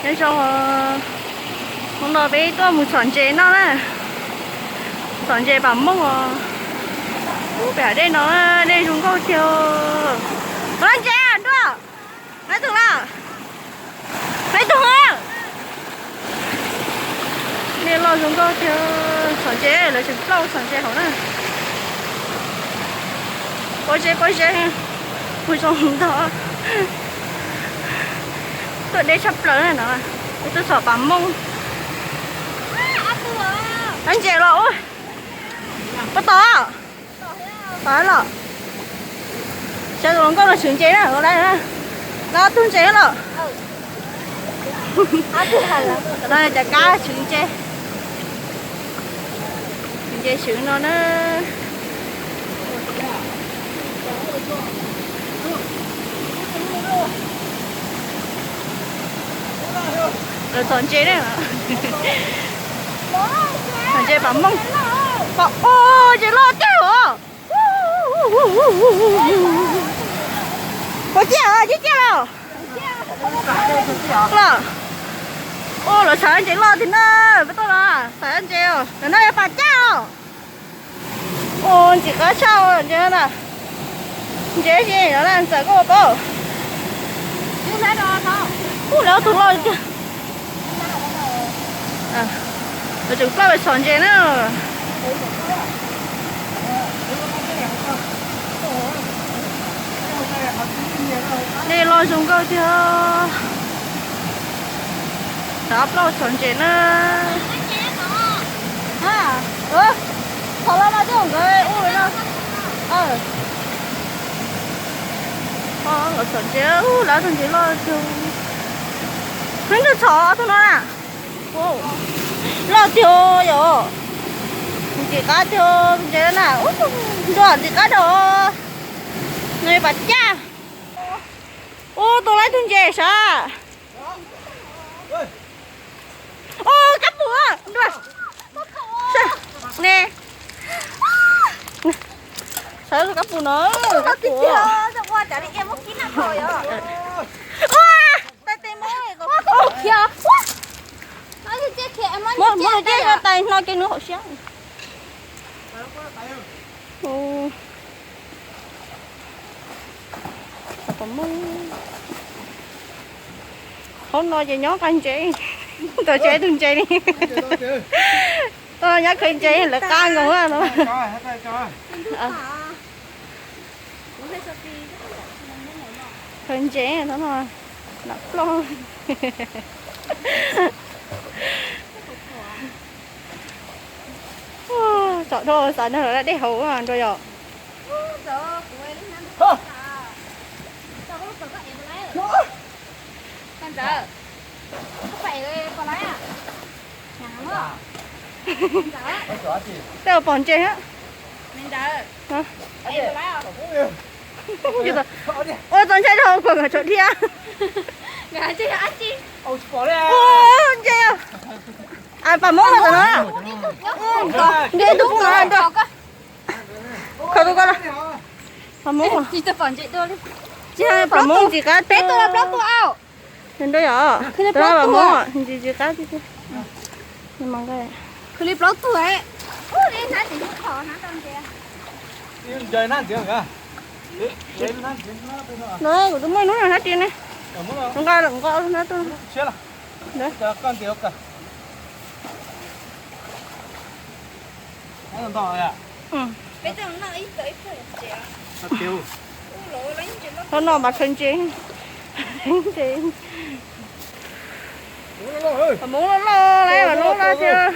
Nyob zoo, hnub no peb tuaj mus txhom ntses noj na. Txhom ntses pam mooj os. Ub, pem dej no dej zoo nkauj tiag. Ua ntses nruaj. Nai tus na. Nai tus. Dej loj zoo nkauj tiag. Txhom ntses lawv tseem plaub txhom ntses hauv na. Pob zeb pob zeb, kuj zoo ntag. Tuaj deb tshaj plaws na no. Tuaj txhom pam mooj. Ntses los ua, puas tom? Tom los. Sawv tus hluas nkauj no tshwv ntses na, ua li na. Los tug ntses los. Cov kab tshwv ntses. Tshwv ntses tshwv no na. Lawv txhom ntses na. Txhom ntses pam mooj. Pom, ua ntses loj tiag os. Puas ciaj os, ciaj ciaj los? Los. Ua lawv xav ntses loj tiag na, peb tuaj los xav ntses os, lawv no yog pas caj os. Ua ntxim qab tshaj ntses na. Ntses tsis no na, ntxawm koj ua paub. Ub, lawv ob tug loj tiag. Lawv tseem plaub txhom ntses na. Dej loj zoo nkauj tiag. Lawv plaub txhom ntses na. Txhom los no coj nkawd ua no. Lawv txhom ntses, lawv txhom ntses loj tiag. Hnub twg txhom tus no na? Loj tiag yom. Ntxim qab tiag tus ntses na. Nruas ntxim qab dog. No yog pas caj. Ub, tua laib tug ntses sav. Ub, kab pum nruas. Ne. Sav kab pum no, kab pum. Muab, muab nws ceb ua tais hno ces nws haum siab. Hauv no ces nyob qab ntses, tus tsev tus ntses li. Tuaj nyob khaws ntses lawv qab nkaus no. Khaws ntses no, lam ploj. Tsom dhau xav nrog lawv dej haus nrog yom. Tej pom ntses. Ua txaus ntshai rau kuv nkawd tsaum dhia. Ua ntses. Pam Hmoob no tam no. Ntses tus pub no. Khaws tus ko los. Pam Hmoob. Tsis, Pam Hmoob ntxim qab tiag. Nrau yom. Tab Pam Hmoob ntxim ntxim qab tiag tiag. No kuv twb muaj ib lub no hnab ris ne. Nqa nqa lub hnab tuaj. Thaum no mas khaws ntses. Pam Hmoob loj loj lawm, Pam Hmoob loj tiag.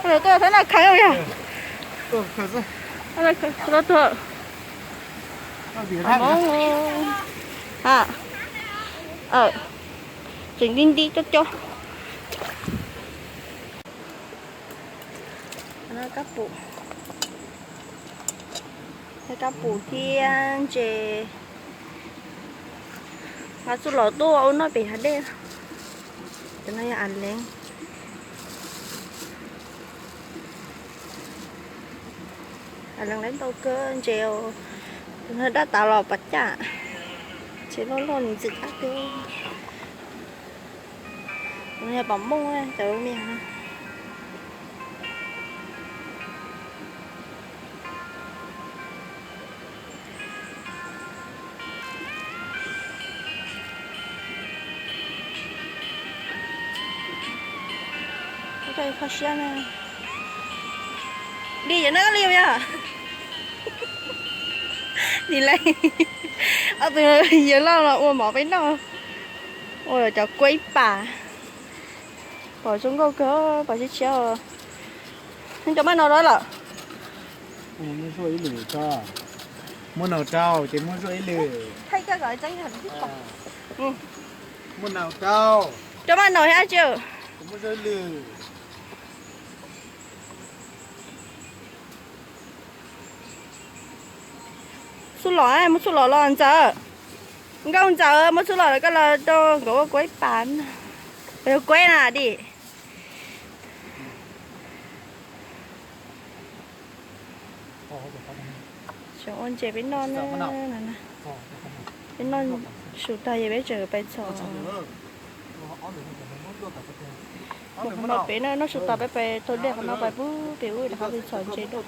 Tuaj thaum no khaws yog. Tuaj, Pam Hmoob. Tseem nti nti cov cov. Kab pum, kab pum thiab ntses. Nqa txuj lom tuaj ua noj pem hav dej. Cov no yog av leev. Av leev lawv ntau kawg ntses. Daj tas los pom caj. Tsev loj loj li ntxim qab tiag. Yog pom Hmoob cov me. Li yawg no li yog. Nim lawv, ob tug yawg loj los ua mov peb noj. Ua cov kuaib pas. Pom zoo nkauj kawg, pom siab tshiab. Cov maj nau rau lawm. Muab zuaj ib lwm tso. Muab nau rau ces muab zuaj ib lwm. Muab nau rau. Cov maj nau thiab tsis. Muab zuaj ib lwm. Txhuj lom, muab txhuj lom los ntxawm. Nkauj ntxawm, muab txhuj lom los koj los rau nkawd ua kuaib pas no. Kuaib na di. Tseem ua ntses peb noj na. Peb noj su tag ces peb tseem pais txhom. Qhov no pem no noj su tas peb pais taug dej qhov no pais pub pem ub rov qab pais txhom ntses dua.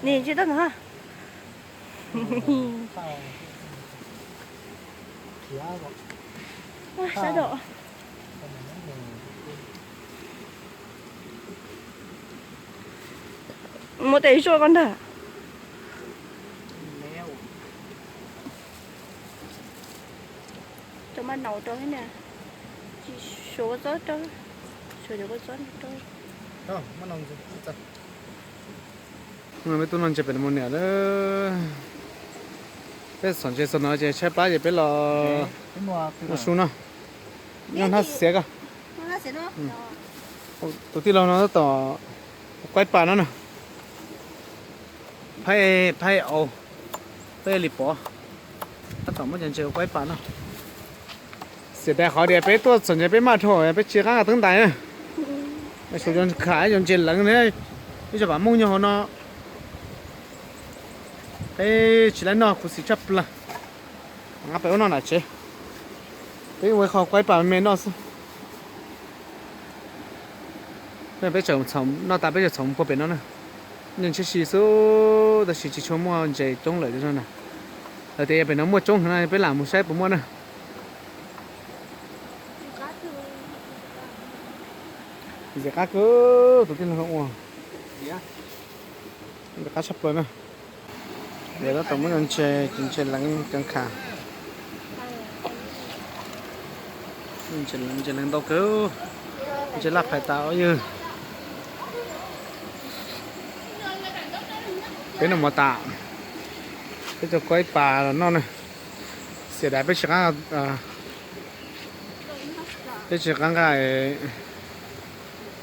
Nim tsis tau ntag. Sab dom. Muab tes zuaj koj ntag. Cov maj nau rau thiab na. Tsis suav kua txob rau. Suav cov kua txob rau. Peb tuaj noj ntses pem no mus niam lawm. Peb txhom ntses txog no ces tshaib plab ces peb los ua su no. Nyob hnab xiav koj. Tus tij laug no tab tom kuaib pas no na. Phaib, phaib au, peb li pov. Tab tom muab cov ntses kuaib pas no. Xiam dais qhov tias peb tuaj txhom ntses peb maj dhau, peb tsis qaab nqa teeb ntais na. Suav cov kham cov ntses leev, ib zog pam Hmoob nyob hauv no. Peb tsis laib noj khuv xim tshaj plaws. Nqa pem ua noj nram tsev. Peb ua qho kuaib pas me me noj xwb. Peb tseem noj tas peb tseem txhom puag pem no na. Nyob ntshiab si xwb tab sis tsis tshua muaj ntses coob lawm no na. Lawv tias pem no muaj coob heev na, peb lam mus saib puas muaj na. Ntxim qab kawg, tus tij laug ua ntxim qab tshaj plaws na. Tab tom muab cov ntses, ntses leev cov kham. Ntses leev ntau kawg, ntses laj phais tas ua yawg. Peb noj mov tas, peb coj kuaib pas los noj na. Xiam dais peb tsis qaab, peb tsis qaab nqa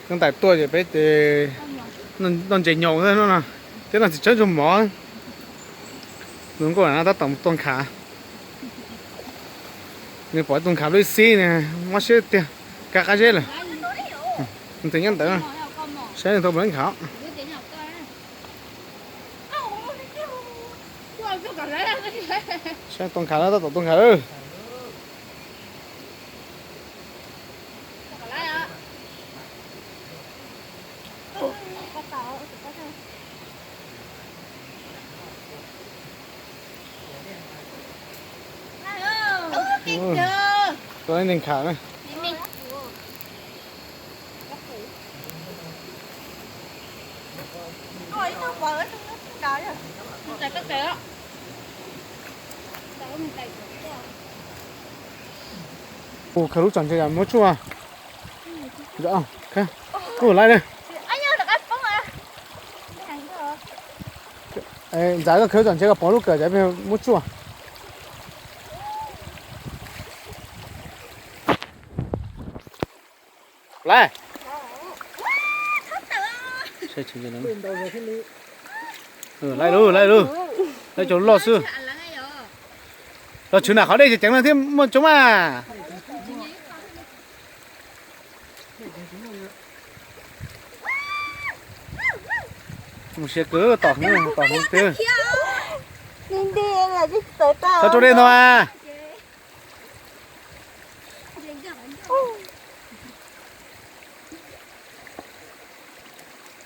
teeb ntais tuaj ces peb noj ntses nyaum no no, thiab noj txiv tsawb ntsuag mov. Nws nkauj no tab tom mus tua nkhav. Nws pom tus nkhav lub xib ne, mob siab tiag, kaj qab zeb lawm. Nws tus nyob ntawd, saib nws tau puas nkhav. Saib tua nkhav na, tab tom tua nkhav. Tua ib nkhav na. Ua, khaws lub tsom ntses muab tsuaj. Kuj laib na. Ntxawm, koj khaws lub tsom ntses kom pov lub kawm ntawd muab tsuaj. Laib. Laij lug, laij lug, laij cov loj xwb. Los tshwv nram qhov dej ceev no thiaj muaj coob mas. Mus siab kawg, tom heev, tom heev twg. Thov rau dej ntau mas.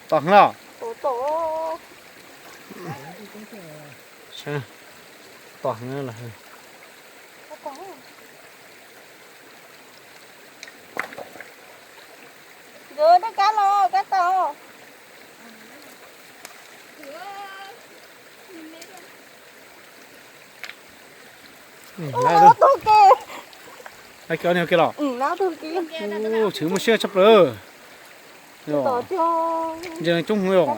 Tom heev los. Tom heev los. Tshwv muaj siab tshaj plaws. Ntses coob heev os.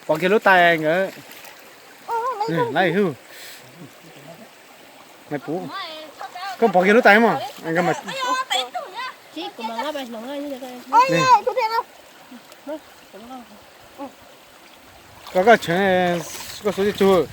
Pom kiag lub tais nkawd. Laij hwj. Koj pom kiag lub tais mog. Koj, koj tseev, koj xuas cog tsug.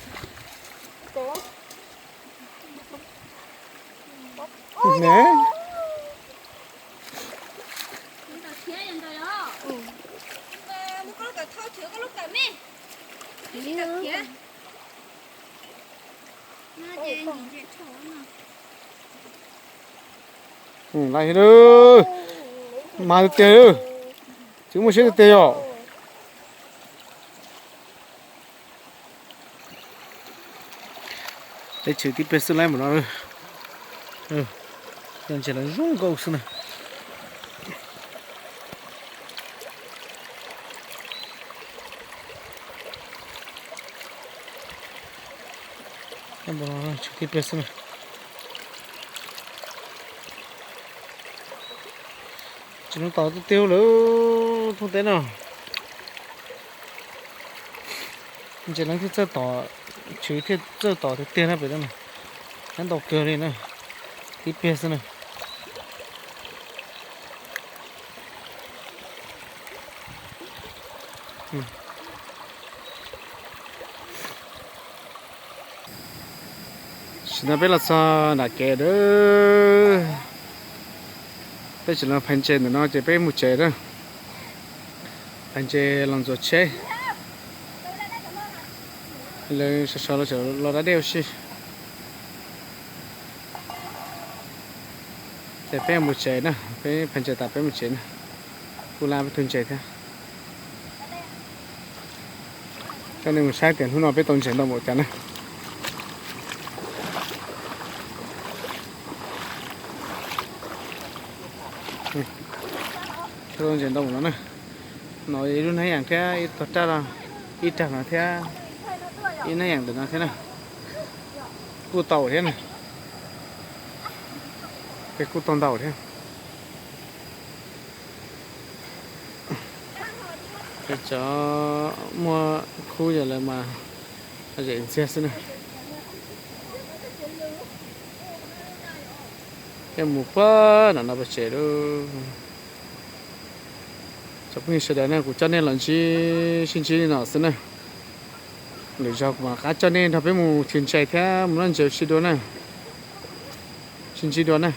Laij, mas tiag tiag, tsis muaj siab tiag tiag yom. Teb chaws tib pliag xwb laib npaum no. Ntses los zoo nkauj xwb na. Tib pliag xwb na. Tsis zoo tom tiag tiag lawm thooj teb no. Ntses no thiaj txawj tom, tshwv thiaj txawj tom tiag tiag na pem no. Nab ntau kawg li na, tib pliag xwb na. Tam sim no peb los txog nram kev lawm. Peb tseem los phais ntses ntawm no ces peb mus tsev na. Phais ntses los ntxuav tsheb. Lawv sawv sawv los tseem los da dej ua si. Ces peb mus tsev na, peb phais ntses tas peb mus tsev na. Kuj laj peb tug ntses thiab. Coj nej mus saib tias hnub no peb tau ntses ntau npaum cas na. Tau ntses ntau npaum no na. No ib lub hnab yas thiab ib tog raj, ib rag no thiab ib hnab yas ntawm no thiab na. Kuj tau thiab na. Peb kuj tau ntau thiab. Peb cov muaj khub yog lawv mas zem ntxiag xwb na. Peb mus puag nram no pem tsev lawm. Cov phooj ywg sawv daws na, kuv coj nej los ntsib sib ntsib li no xwb na. Lwm zaug kuv mam rov qab coj nej nrog peb mus tshwm ntses thiab mus noj ntses ua si dua na. Sib ntsib dua na.